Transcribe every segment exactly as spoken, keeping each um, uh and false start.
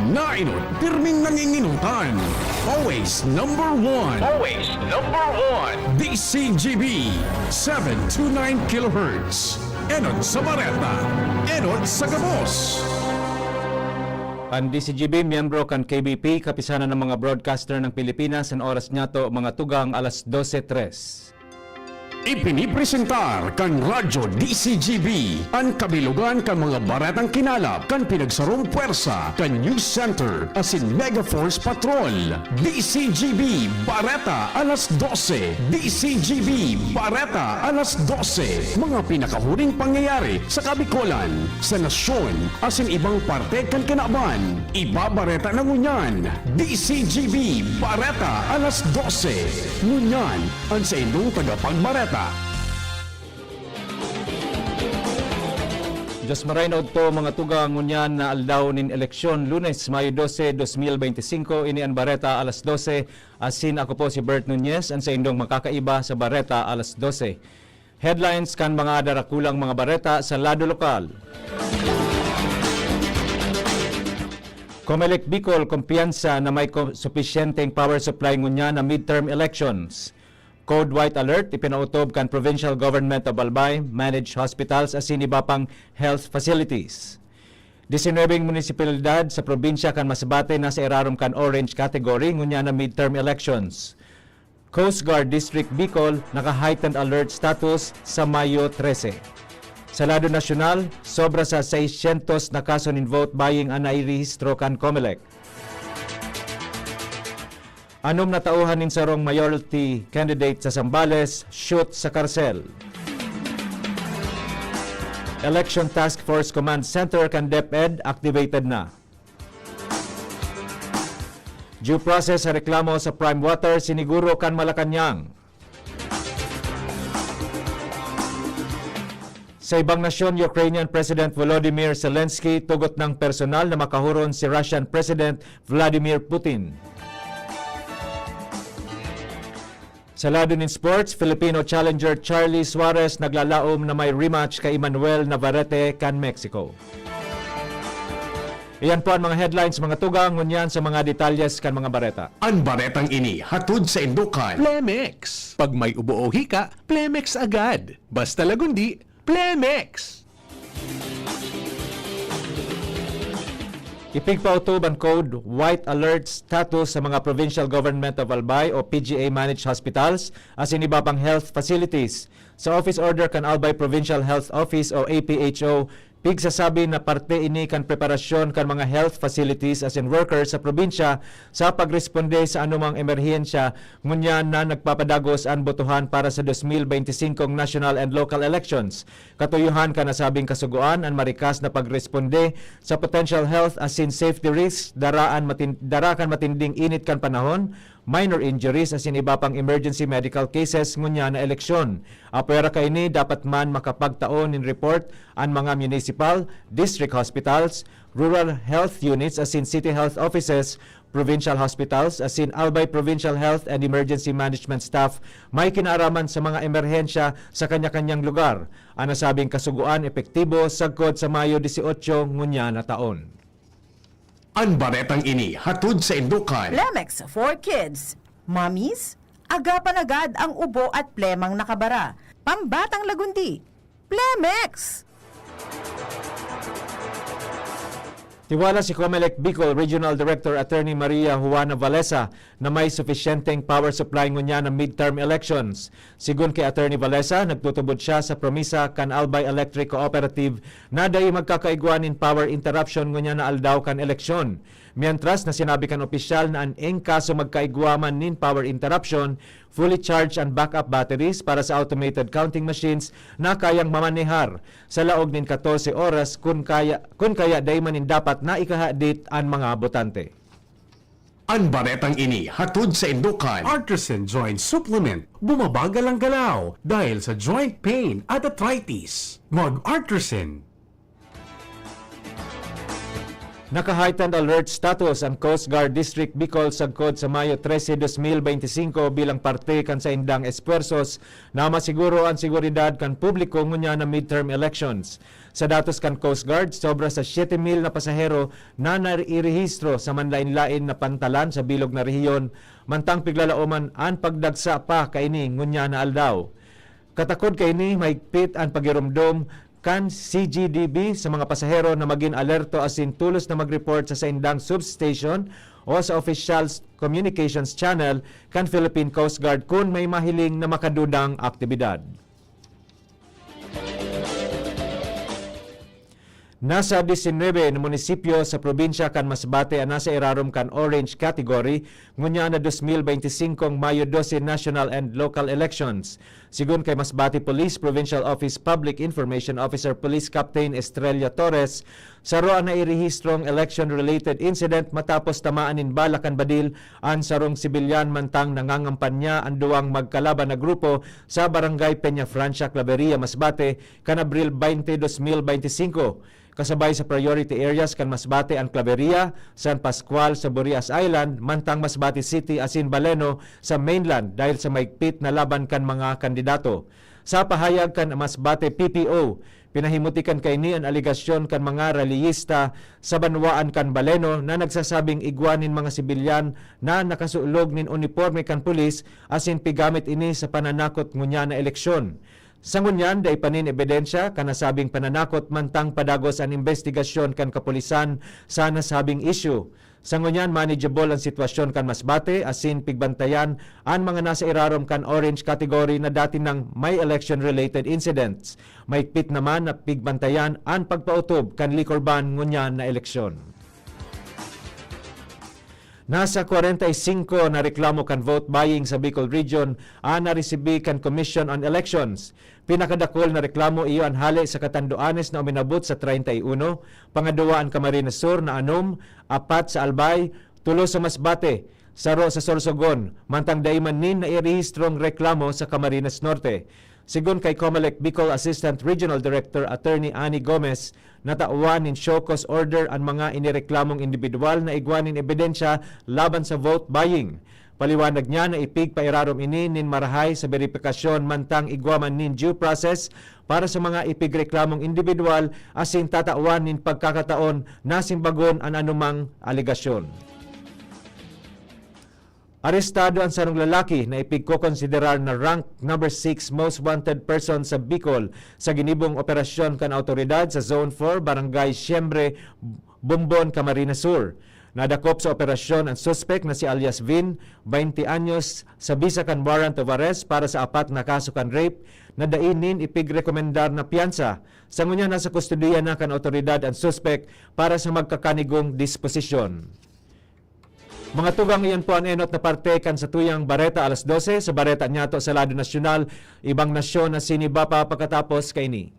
Nainot, pirming nanginginutan. Always number one. Always number one. D C G B, seven two nine kilohertz. Enot sa bareta, enot sa gabos. An D C G B, miyembro kan K B P, Kapisanan ng mga Broadcaster ng Pilipinas, an oras niyato, mga tugang, alas dose tres. Ipinipresentar kan Radyo D C G B an kabilugan kan mga baretang kinalap kan pinagsarong pwersa kan News Center asin Mega Force Patrol. D C G B Bareta alas dose. D C G B Bareta alas dose. Mga pinakahuring pangyayari sa Kabikolan, sa nasyon, asin ibang parte kan kinaban. Ibabareta na ngunyan, D C G B Bareta alas dose. Ngunyan, an saindong tagapagbareta. Diyos maray na udto, mga tugang, ngunyan na aldaw nin eleksyon, Lunes, Mayo dose, dos mil beintisinko, ini an Bareta alas dose, asin ako po si Bert Nunez, an saindong makakaiba sa Bareta alas dose. Headlines kan mga darakulang mga bareta sa lado lokal. Comelec Bicol, kumpiyansa na may ko-, supisyenteng power supply ngunyan na midterm elections. Code White Alert ipinautob kan Provincial Government of Albay, managed hospitals asin iba pang health facilities. Disinwebeng munisipalidad sa probinsya kan Masbate nasa irarom kan orange category ngunyan na midterm elections. Coast Guard District Bicol naka-heightened alert status sa Mayo trese. Sa lado nasyonal, sobra sa seiscientos na kaso nin vote buying an nairehistro kan Comelec. Anom na tauhan nin sarong mayoralty candidate sa Zambales, shoot sa karsel. Election Task Force Command Center kan DepEd activated na. Due process sa reklamo sa Prime Water, siniguro kan Malacañang. Sa ibang nasyon, Ukrainian President Volodymyr Zelensky tugot ng personal na makahuron si Russian President Vladimir Putin. Sa lado nin sports, Filipino challenger Charlie Suarez naglalaom na may rematch kay Emmanuel Navarrete kan Mexico. Iyan po an mga headlines, mga tugang, ngunyan sa mga detalyes kan mga bareta. An baretang ini hatod saindo kan Plemex. Pag may ubo o hika, Plemex agad. Basta Lagundi, Plemex! Ipigpautob an Code White Alert status sa mga Provincial Government of Albay o P G A managed hospitals asin iba pang health facilities. Sa office order kan Albay Provincial Health Office o A P H O, pigsasabi na parte ini kan preparasyon kan mga health facilities asin workers sa probinsya sa pagresponde sa anumang emerhensya ngunyan na nagpapadagos an botohan para sa dos mil beintisinko national and local elections. Katuyohan kan nasabing kasugoan an marikas na pagresponde sa potential health asin safety risks, dara an matin-, dara kan matinding init kan panahon, minor injuries asin iba pang emergency medical cases ngunyan na eleksyon. Apwera kaini, dapat man makapagtao nin report an mga municipal, district hospitals, rural health units asin city health offices, provincial hospitals asin Albay Provincial Health and Emergency Management Staff may kinaaraman sa mga emerhensya sa kanya-kanyang lugar. An nasabing kasugoan epektibo sagkod sa Mayo dieciocho ngunyan na taon. An baretang ini hatod saindo kan Plemex for Kids. Mommies, agapan agad ang ubo at plemang nakabara. Pambatang Lagundi, Plemex! Tiwala si Comelec Bicol Regional Director Attorney Maria Juana Valesa na may sufisyenteng power supply ngunyan na midterm elections. Sigon ki Attorney Valesa, nagtutubod siya sa promisa kan Albay Electric Cooperative na dai magkakaigwa nin power interruption ngunyan na aldaw kan eleksyon. Mientras na sinabi kan opisyal na an, en kaso magkaigwa man nin power interruption, fully charged an backup batteries para sa automated counting machines na kayang mamanehar sa laog nin katorse oras, kun kaya, kun kaya dai man nin dapat na ikahadit an mga botante. An baretang ini hatod saindo kan Artisan Joint Supplement. Bumabagal ang galaw dahil sa joint pain at arthritis. Mag-Artisan. Naka-heightened alert status an Coast Guard District Bicol sagkod sa Mayo trese, dos mil beinti singko bilang parte kan saindang espuwersos na masiguro an seguridad kan publiko ngunyan na midterm elections. Sa datos kan Coast Guard, sobra sa siyete mil na pasahero na nairehistro sa manlaen-laen na pantalan sa bilog na rehiyon, mantang piglalaoman an pagdagsa pa kaini ngunyan na aldaw. Katakod kaini, mahigpit an pagiromdom kan C G D B sa mga pasahero na magin alerto asin tolos na mag-report sa saindang substation o sa official communications channel kan Philippine Coast Guard kun may mahiling na makadudang aktibidad. Nasa disinebe na munisipyo sa probinsya kan Masbate an nasa irarom kan orange category ngunyan na dos mil beinti singkong Mayo dose national and local elections. Sigon kay Masbate Police Provincial Office Public Information Officer Police Captain Estrella Torres, saro an nairehistrong election-related incident matapos tamaan nin bala kan badil an sarong sibilyan mantang nangangampanya an duwang magkalaban na grupo sa Barangay Peñafrancia, Claveria, Masbate, kan Abril baynte, dos mil baynte singko. Kasabay sa priority areas kan Masbate an Claveria, San Pascual sa Burias Island, mantang Masbate City asin Baleno sa mainland dahil sa mahigpit na laban kan mga kandidato. Sa pahayag kan Masbate P P O, pinahimutikan kaini an alegasyon kan mga rallyista sa banwaan kan Baleno na nagsasabing igwa nin mga sibilyan na nakasulog nin uniporme kan pulis asin pigamit ini sa pananakot ngunyan na eleksyon. Sa ngunyan, dai pa nin ebidensya kan nasabing pananakot mantang padagos an imbestigasyon kan kapulisan sa nasabing isyu. Sa ngunyan, manageable an sitwasyon kan Masbate asin pigbantayan an mga nasa irarom kan orange category na dati nang may election-related incidents. Mahigpit naman na pigbantayan an pagpaotob kan liquor ban ngunyan na eleksyon. Nasa kwarenta y singko na reklamo kan vote buying sa Bicol Region an naresibi kan Commission on Elections. Pinakadakul na reklamo iyo an hale sa Catanduanes na uminabot sa treinta y uno, pangaduwa an Camarines Sur na anom, apat sa Albay, tulo sa Masbate, saro sa Sorsogon, mantang dai man nin nairehistrong reklamo sa Camarines Norte. Sigon kay Comelec Bicol Assistant Regional Director Attorney Annie Gomez, natawan nin show cause order an mga inireklamong indibidwal na igwa nin ebidensya laban sa vote buying. Paliwanag niya na ipigpairarom ini nin marahay sa beripikasyon mantang igwa man nin due process para sa mga ipigreklamong indibidwal asin tatawan nin pagkakataon na simbagon an anumang alegasyon. Arestado an sarong lalaki na ipigkokonsiderar na rank number six most wanted person sa Bicol sa ginibong operasyon kan awtoridad sa Zone four, Barangay Siembre, Bombon, Camarines Sur. Nadakop sa operasyon an suspek na si alias Vin, baynte anyos, sa bisa kan warrant of arrest para sa apat na kaso kan rape na dai nin ipigrekomendar na piyansa. Sa ngunyan, nasa kustodiya na kan awtoridad an suspek para sa magkakanigong disposisyon. Mga tugang, iyan po an enot na parte kan satuyang bareta alas dose. Sa bareta niyato sa lado nasyonal, ibang nasyon na siniba pa pagkatapos kaini.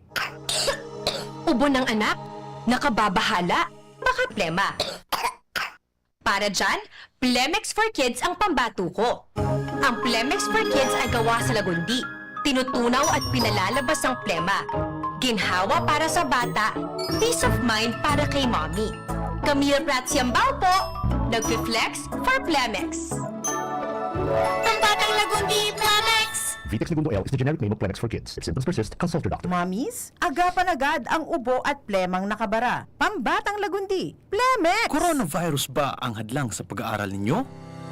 Ubo ng anak, nakababahala, baka plema. Para dyan, Plemex for Kids ang pambato ko. Ang Plemex for Kids ay gawa sa lagundi. Tinutunaw at pinalalabas ang plema. Ginhawa para sa bata, peace of mind para kay mommy. Camille Prats Yambao po, nagfi-flex for Plemex. Pambatang lagundi, Plemex! Vitex Negundo L is the generic name of Plemex for kids. If symptoms persist, consult your doctor. Mommies, agapan agad ang ubo at plemang nakabara. Pambatang lagundi, Plemex! Coronavirus ba ang hadlang sa pag-aaral ninyo?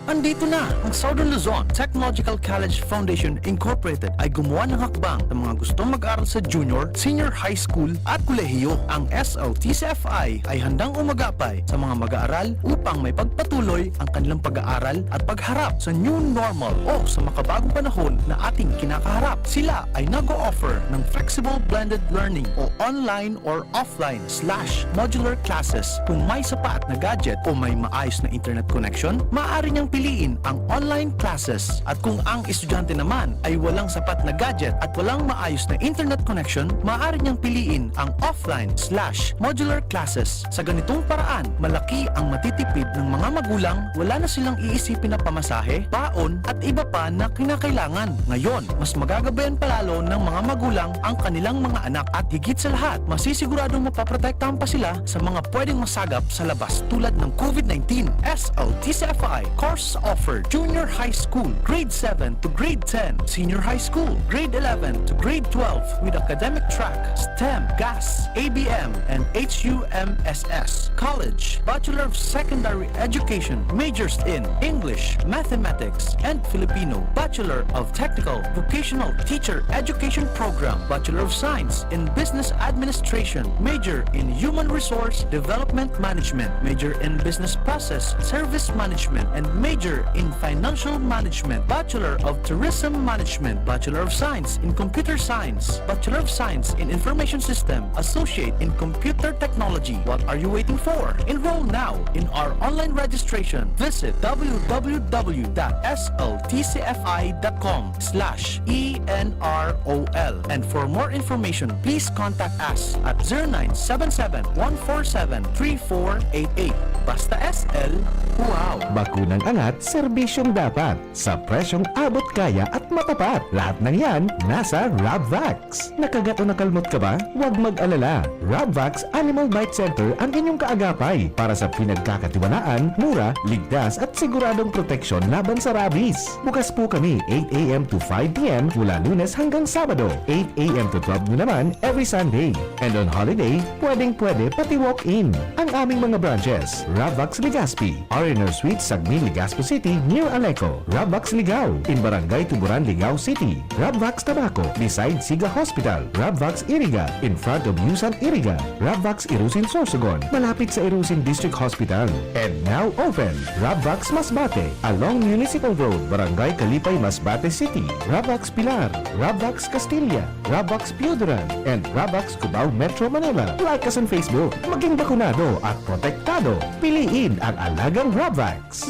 Andito na! Ang Southern Luzon Technological College Foundation Incorporated ay gumawa ng hakbang sa mga gustong mag-aral sa junior, senior high school at kolehiyo. Ang S L T C F I ay handang umagapay sa mga mag-aaral upang may pagpatuloy ang kanilang pag-aaral at pagharap sa new normal o sa makabagong panahon na ating kinakaharap. Sila ay nag-o-offer ng flexible blended learning o online or offline slash modular classes. Kung may sapat na gadget o may maayos na internet connection, maaari niyang piliin ang online classes. At kung ang estudyante naman ay walang sapat na gadget at walang maayos na internet connection, maaari niyang piliin ang offline slash modular classes. Sa ganitong paraan, malaki ang matitipid ng mga magulang, wala na silang iisipin na pamasahe, baon, at iba pa na kinakailangan. Ngayon, mas magagabayan pa lalo ng mga magulang ang kanilang mga anak at higit sa lahat, masisiguradong mapoprotektahan pa sila sa mga pwedeng masagap sa labas tulad ng COVID nineteen. S L T C F I course offered: Junior High School, Grade seven to Grade ten, Senior High School, Grade eleven to Grade twelve, with academic track, STEM, GAS, A B M, and H U M S S. College, Bachelor of Secondary Education, majors in English, Mathematics, and Filipino, Bachelor of Technical Vocational Teacher Education Program, Bachelor of Science in Business Administration, major in Human Resource Development Management, major in Business Process Service Management, and major in Financial Management, Bachelor of Tourism Management, Bachelor of Science in Computer Science, Bachelor of Science in Information System, Associate in Computer Technology. What are you waiting for? Enroll now in our online registration. Visit w w w dot s l t c f i dot com slash e n r o l. And for more information, please contact us at zero nine seven seven, one four seven, three four eight eight. Basta S L, wow! Bakunang angat, serbisyong dapat, sa presyong abot kaya at matapat. Lahat ng yan, nasa Rabvax. Nakagat o nakalmot ka ba? Huwag mag-alala. Rabvax Animal Bite Center ang inyong kaagapay para sa pinagkakatiwalaan, mura, ligtas at siguradong proteksyon laban sa rabies. Bukas po kami eight a m to five p m mula Lunes hanggang Sabado, eight a m to twelve noon naman every Sunday. And on holiday, pwedeng-pwede pati walk-in. Ang aming mga branches, Rabvax Legazpi, R and R Suites, Sagmin, Legazpi City, near Aleco. Rabvax Ligao, in Barangay Tuburan, Ligao City. Rabvax Tabaco, beside Siga Hospital. Rabvax Iriga, in front of Yusan Iriga. Rabvax Irusin Sorsogon, malapit sa Irusin District Hospital. And now open, Rabvax Masbate, along Municipal Road, Barangay Kalipay, Masbate City. Rabvax Pilar, Rabvax Castilla, Rabvax Pioduran, and Rabvax Cubao, Metro Manila. Like us on Facebook. Maging bakunado at protektado. Piliin ang alagang Rabvax.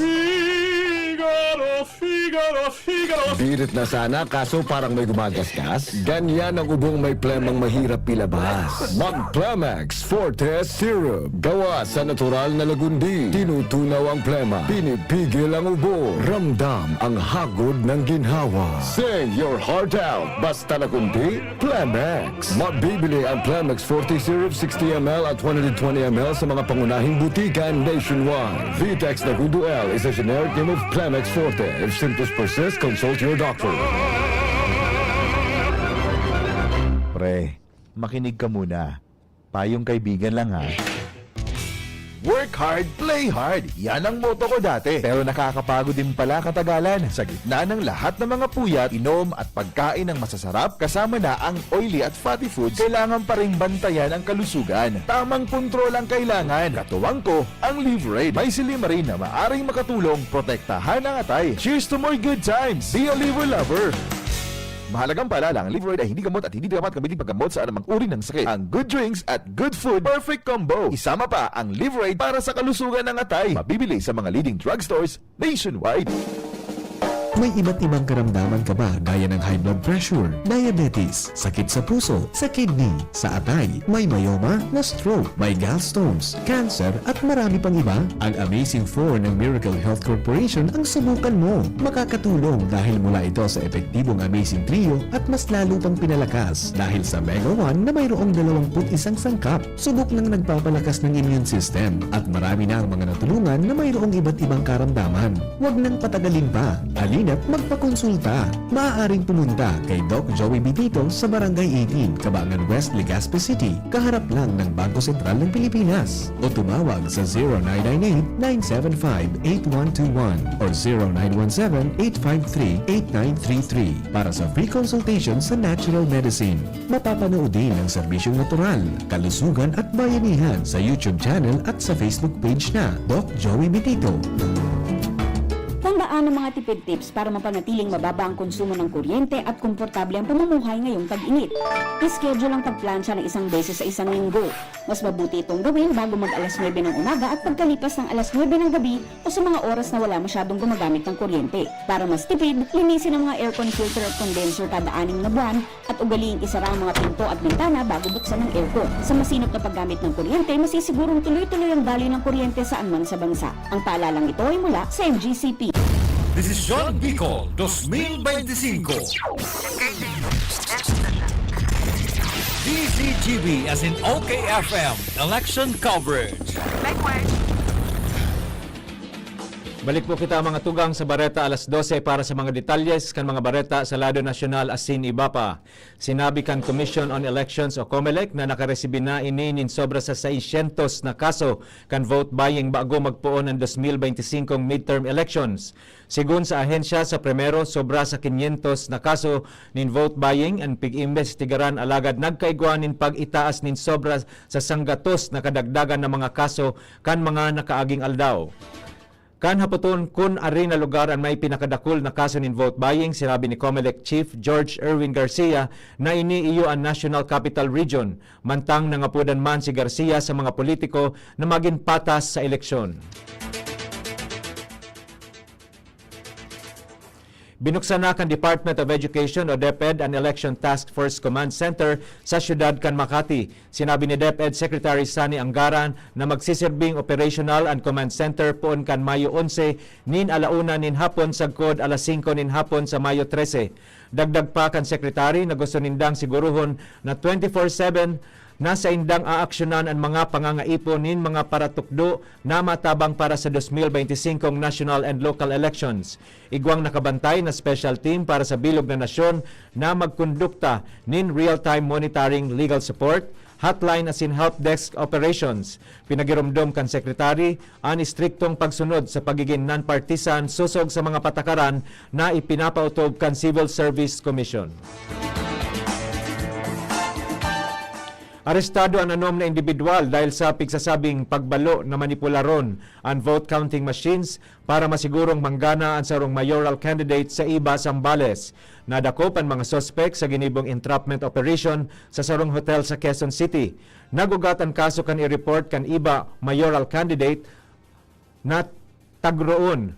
Figaro, Figaro, Figaro. Birit na sana, kaso parang may gumagasgas. Ganyan ang ubong may plemang mahirap ilabas. Mag Plemex Forte Syrup. Gawa sa natural na lagundi. Tinutunaw ang plema. Pinipigil ang ubo. Ramdam ang hagod ng ginhawa. Sing your heart out. Basta lagundi, Plemex. Mabibili ang Plemex Forte Syrup sixty M L at one hundred twenty M L sa mga pangunahing butika nationwide. Vitex Nagundo L is a generic name of Plemex Forte. If symptoms persist, consult your doctor. Pre, makinig ka muna. Payong kaibigan lang, ha. Work hard, play hard. Yan ang motto ko dati. Pero nakakapagod din pala katagalan. Sa gitna ng lahat ng mga puyat, inom at pagkain ng masasarap, kasama na ang oily at fatty foods, kailangan pa ring bantayan ang kalusugan. Tamang kontrol ang kailangan. Katuwang ko, ang Liverade. May silymarin na maaring makatulong protektahan ang atay. Cheers to more good times! Be a Liver Lover! Mahalagang paalala, ang Liverade ay hindi gamot at hindi dapat gamitin paggamot sa anumang uri ng sakit. Ang good drinks at good food, perfect combo. Isama pa ang Liverade para sa kalusugan ng atay. Mabibili sa mga leading drugstores nationwide. May iba't ibang karamdaman ka ba, gaya ng high blood pressure, diabetes, sakit sa puso, sa kidney, sa atay, may myoma, na-stroke, may gallstones, cancer, at marami pang iba? Ang Amazing Four ng Miracle Health Corporation ang subukan mo. Makakatulong dahil mula ito sa epektibong Amazing Trio at mas lalo pang pinalakas dahil sa Mega One na mayroong dalawampu't isang sangkap. Subok ng nagpapalakas ng immune system at marami na ang mga natulungan na mayroong iba't ibang karamdaman. Huwag nang patagalin pa. Halina't magpakonsulta. Maaaring pumunta kay Doc Joey Bitito sa Barangay eighteen, Cabangan West, Legazpi City, kaharap lang ng Bangko Sentral ng Pilipinas. O tumawag sa zero nine nine eight, nine seven five, eight one two one or zero nine one seven, eight five three, eight nine three three para sa free consultation sa natural medicine. Mapapanood din ang serbisyong natural, kalusugan at bayanihan sa YouTube channel at sa Facebook page na Doc Joey Bitito. Kung Tandaan ang mga tipid tips para mapanatiling mababa ang konsumo ng kuryente at komportable ang pamumuhay ngayong tag-init. I-schedule ang pagplantsa ng isang beses sa isang linggo. Mas mabuti itong gawin bago mag alas nuebe ng umaga at pagkalipas ng alas nuebe ng gabi o sa mga oras na wala masyadong gumagamit ng kuryente. Para mas tipid, linisin ang mga aircon filter at condenser kada anim na buwan at ugaliing isara ang mga pinto at bintana bago buksan ang aircon. Sa masinop na paggamit ng kuryente, masisigurong tuloy-tuloy ang daloy ng kuryente saan man sa bansa. Ang paalalang ito ay mula sa M G C P. Desisyon Bicol twenty twenty-five. D Z G B as in O K F M election coverage. Balik po kita, mga tugang, sa bareta alas dose para sa mga detalyes kan mga bareta sa lado nasyonal asin iba pa. Sinabi kan Commission on Elections o COMELEC na nakaresibi na ini nin sobra sa seiscientos na kaso kan vote buying bago magpoon an dos mil beinti singkong midterm elections. Segun sa ahensya, sa primero, sobra sa quinientos na kaso nin vote buying an pig-imbestigaran, alagad nagkaigwa nin pag-itaas nin sobra sa sanggatos na kadagdagan na mga kaso kan mga nakaaging aldaw. Kan hapoton kun ari na lugar an may pinakadakul na kaso nin vote buying, sinabi ni COMELEC Chief George Erwin Garcia na ini iyo an National Capital Region, mantang nangapodan man si Garcia sa mga politiko na magin patas sa eleksyon. Binuksan na kan Department of Education o DepEd an Election Task Force Command Center sa siyudad kan Makati. Sinabi ni DepEd Secretary Sonny Anggaran na magsiserbing operational an command center poon kan Mayo onse nin alauna nin hapon sagkod alas singko nin hapon sa Mayo trese. Dagdag pa kan Secretary na gusto nindang siguruhon na twenty-four seven na saindang aaksyonan an mga pangangaipo nin mga paratukdo na matabang para sa dos mil beinti singkong national and local elections. Igwang nakabantay na special team para sa bilog na nasyon na magkondukta nin real-time monitoring, legal support, hotline asin help desk operations. Pinagiromdom kan Secretary an istriktong pagsunod sa pagigin non-partisan sosog sa mga patakaran na ipinapautob kan Civil Service Commission. Arestado an anom na indibidwal dahil sa pigsasabing pagbalo na manipularon an vote counting machines para masigurong manggana an sarong mayoral candidate sa Iba, Zambales. Nadakop an mga suspek sa ginibong entrapment operation sa sarong hotel sa Quezon City. Nag-ugat an kaso kan i-report kan Iba mayoral candidate na tagroon,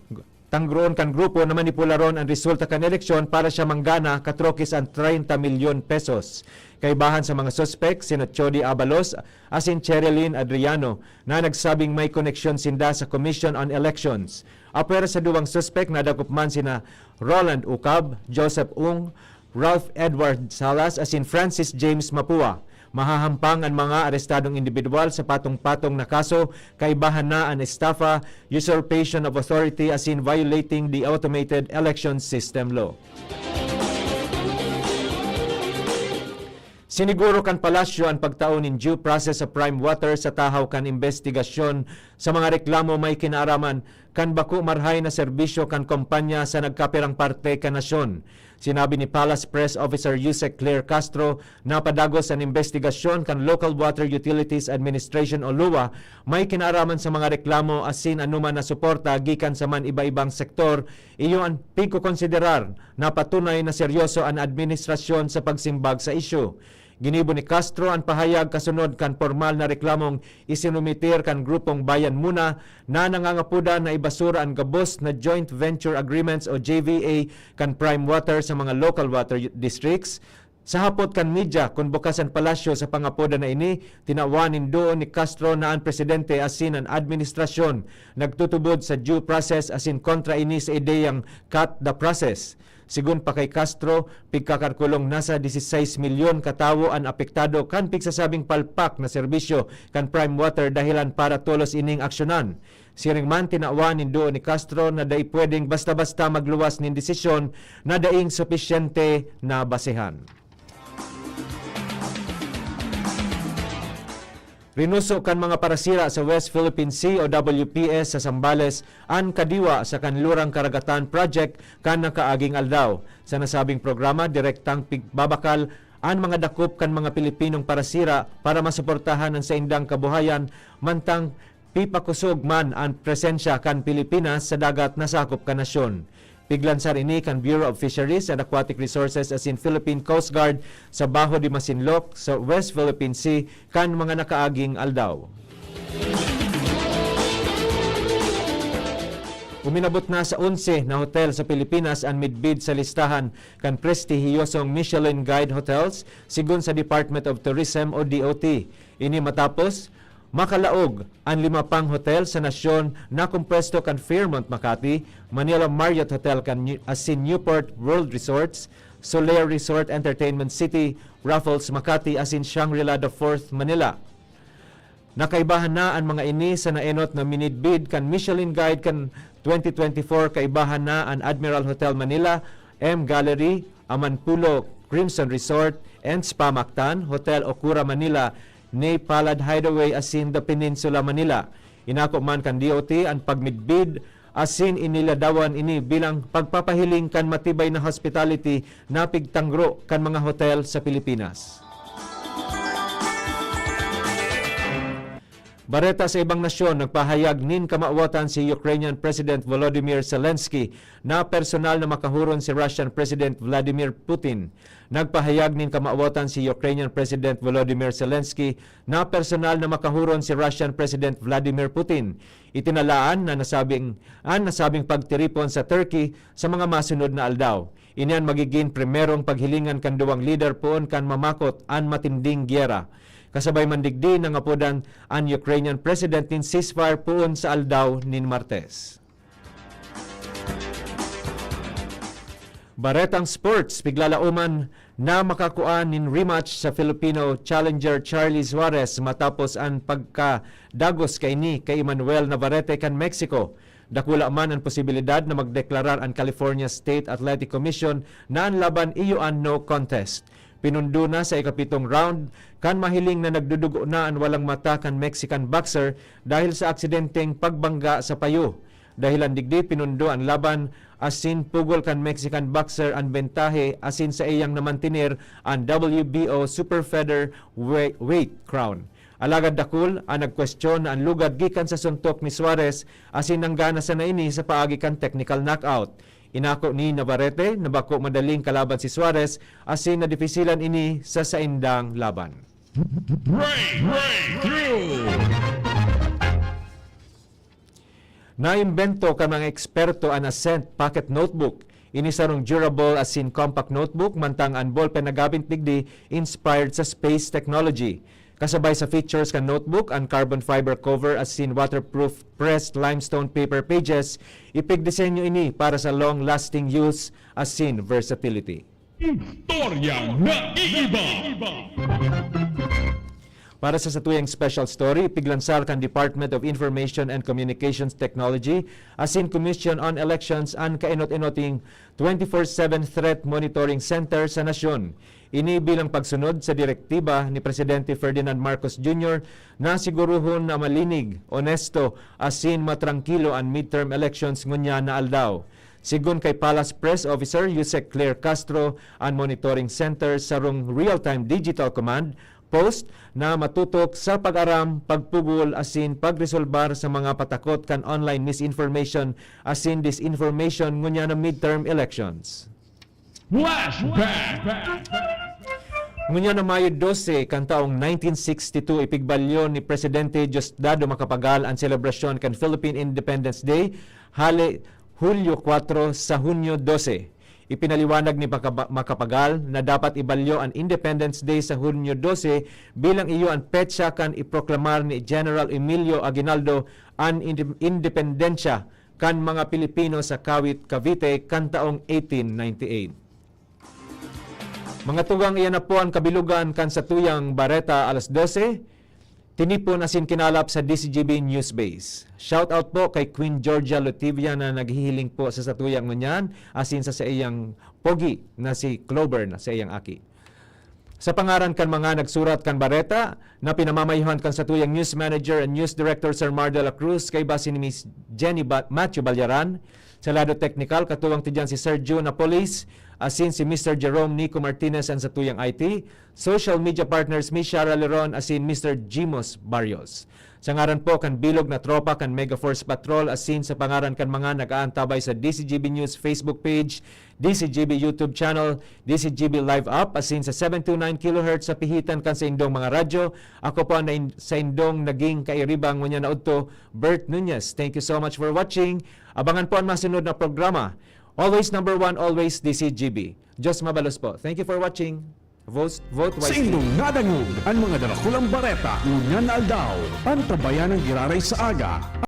tangroon kan grupo na manipularon an resulta kan eleksyon para siya manggana katrokis an treinta milyon pesos. Kaibahan sa mga suspek, sina Chody Abalos asin Cherilyn Adriano, na nagsabing may koneksyon sinda sa Commission on Elections. Apwera sa duwang suspek, nadakop man sina Roland Ucab, Joseph Ung, Ralph Edward Salas asin Francis James Mapua. Mahahampang an mga arestadong indibidwal sa patong-patong na kaso, kaibahan na an estafa, usurpation of authority asin violating the Automated Election System Law. Siniguro kan palasyo an pagtao nin due process sa Prime Water sa tahaw kan imbestigasyon sa mga reklamo may kinaaraman kan bako marahay na serbisyo kan kompanya sa nagkapirang parte kan nasyon. Sinabi ni Palace Press Officer Usec Claire Castro na padagos an imbestigasyon kan Local Water Utilities Administration o LUWA may kinaaraman sa mga reklamo asin anoman na suporta gikan sa man iba-ibang sektor, iyo an pigkokonsiderar na patunay na seryoso an administrasyon sa pagsimbag sa isyu. Ginibo ni Castro an pahayag kasunod kan pormal na reklamong isinumitir kan grupong Bayan Muna na nangangapodan na ibasura an gabos na joint venture agreements o J V A kan Prime Water sa mga local water districts. Sa hapot kan media kun bukas an palasyo sa pangapodan na ini, tinawan nin duon ni Castro na an presidente asin an administrasyon nagtutubod sa due process asin kontra ini sa ideyang cut the process. Segun pa kay Castro, pigkakalkulong nasa dieciséis milyon ka tawo an apektado kan pigsasabing palpak na serbisyo kan Prime Water dahelan para tolos ining aksyonan. Siring man, tinawan nin duon ni Castro na dai pwedeng basta-basta magluwas nin desisyon na daing supisyente na basehan. Rinuso kan mga parasira sa West Philippine Sea o W P S sa Zambales an kadiwa sa Kanlurang Karagatan Project kan nakaaging aldaw. Sa nasabing programa, direktang pigbabakal an mga dakop kan mga Pilipinong parasira para masuportahan an saindang kabuhayan, mantang pipakusog man an presensya kan Pilipinas sa dagat na sakop kan nasyon. Piglansar ini kan Bureau of Fisheries and Aquatic Resources asin Philippine Coast Guard sa Bajo de Masinloc sa West Philippine Sea kan mga nakaaging aldaw. Uminabot na sa onse na hotel sa Pilipinas an midbid sa listahan kan prestihiyosong Michelin Guide Hotels, sigon sa Department of Tourism o D O T. Ini matapos makalaog an lima pang hotel sa nasyon na kompuesto kan Fairmont Makati, Manila Marriott Hotel kan New-, asin Newport World Resorts, Soler Resort Entertainment City, Raffles Makati asin Shangri-La The Fourth Manila. Nakaibahan na an mga ini sa naenot na minidbid kan Michelin Guide kan twenty twenty-four. Kaibahan na an Admiral Hotel Manila, M Gallery, Amanpulo Crimson Resort and Spa Mactan, Hotel Okura Manila, Nay Palad Hideaway asin The Peninsula Manila. Inako man kan D O T an pagmidbid asin iniladawan ini bilang pagpapahiling kan matibay na hospitality na pigtangro kan mga hotel sa Pilipinas. Bareta sa ibang nasyon, nagpahayag nin kamawatan si Ukrainian President Volodymyr Zelensky na personal na makahuron si Russian President Vladimir Putin. Nagpahayag nin kamawatan si Ukrainian President Volodymyr Zelensky na personal na makahuron si Russian President Vladimir Putin. Itinalaan na nasabing, an nasabing pagtiripon sa Turkey sa mga masunod na aldaw. Ini an magigin primerong paghilingan kan duwang lider poon kan mamakot an matinding gyera. Kasabay man digdi, nangapodan an Ukrainian President nin ceasefire poon sa aldaw nin Martes. Baretang sports, piglalaoman na makakua nin rematch sa Filipino challenger Charlie Suarez matapos an pagkadagos kaini kay Emmanuel Navarrete kan Mexico. Dakula man an posibilidad na magdeklarar an California State Athletic Commission na an laban iyo an no contest. Pinundo na sa ikapitong round kan mahiling na nagdudugo na an walang mata kan Mexican boxer dahil sa aksidenteng pagbangga sa payo. Dahilan digdi, pinundo an laban asin pugol kan Mexican boxer an bentahe asin saiyang namantener an W B O Super Featherweight crown. Alagad dakul an nagkwestiyon na an lugad gikan sa suntok ni Suarez asin nanggana sana ini sa paagi kan technical knockout. Inako ni Navarrete na bako madaling kalaban si Suarez asin nadipisilan ini sa saindang laban. Breakthrough! Naimbento kan mga eksperto an Ascent Pocket Notebook. Ini sarong durable asin compact notebook, mantang an ballpen na gabit digdi inspired sa space technology. Kasabay sa features kan notebook, an carbon fiber cover asin waterproof pressed limestone paper pages, ipigdisenyo ini para sa long-lasting use asin versatility. Istoryang naiiba. Para sa satuyang special story, piglansar kan Department of Information and Communications Technology asin Commission on Elections an kaenot-enoting twenty-four seven Threat Monitoring Center sa nasyon. Ini bilang pagsunod sa direktiba ni Presidente Ferdinand Marcos Junior na siguruhon na malinig, onesto, asin matrangkilo an midterm elections ngunyan na aldaw. Sigon kay Palace Press Officer Yusek Claire Castro, an monitoring center sarong real-time digital command post na matutok sa pag-aram, pagpugol asin pagresolbar sa mga patakot kan online misinformation asin disinformation ngunyan na midterm elections. Flashback! Ngunyan na Mayo dose kan taong nineteen sixty-two, ipigbalyo ni Presidente Diosdado Macapagal an selebrasyon kan Philippine Independence Day hale Hulyo kwatro sa Hunyo dose. Ipinaliwanag ni Macapa-, Macapagal na dapat ibalyo an Independence Day sa Hunyo dose bilang iyo an petsa kan iproklamar ni General Emilio Aguinaldo an inde-, independensya kan mga Pilipino sa Kawit, Cavite kan taong eighteen ninety-eight. Mga tugang, iyan na po an kabilugan kan satuyang Bareta Alas Dose. Tinipon asin kinalap sa D Z G B News Base. Shout out po kay Queen Georgia Lutivia na naghihiling po sa satuyang ngunyan, asin sa saiyang pogi na si Clover na saiyang aki. Sa pangaran kan mga nagsurat kan bareta, na pinamamayuhan kan satuyang news manager and news director, Sir Mar de la Cruz, kaiba si Miss Jenny Ba-, Matthew Balyaran. Sa lado teknikal, katuwang ti diyan si Sir Jun Apolis, asin si Mister Jerome Nico Martinez an satuyang I T. Social media partners, Miss Shara Leron, asin Mister Jimos Barrios. Sa ngaran po kan bilog na tropa kan Mega Force Patrol, asin sa pangaran kan mga nag-aantabay sa D C G B News Facebook page, D C G B YouTube channel, D C G B Live app, asin sa seven two nine kilohertz sa pihitan kan saindong mga radyo, ako po ang nain-, saindong naging kairiba ngunyan na udto, Bert Nunez. Thank you so much for watching. Abangan po ang masunod na programa. Always number one, always D C G B. Diyos mabalos po. Thank you for watching. Vote, vote Sa wisely. Indong Nadangog, ang mga darakulang bareta, ngunyan na aldaw, antabayan ng giraray sa aga.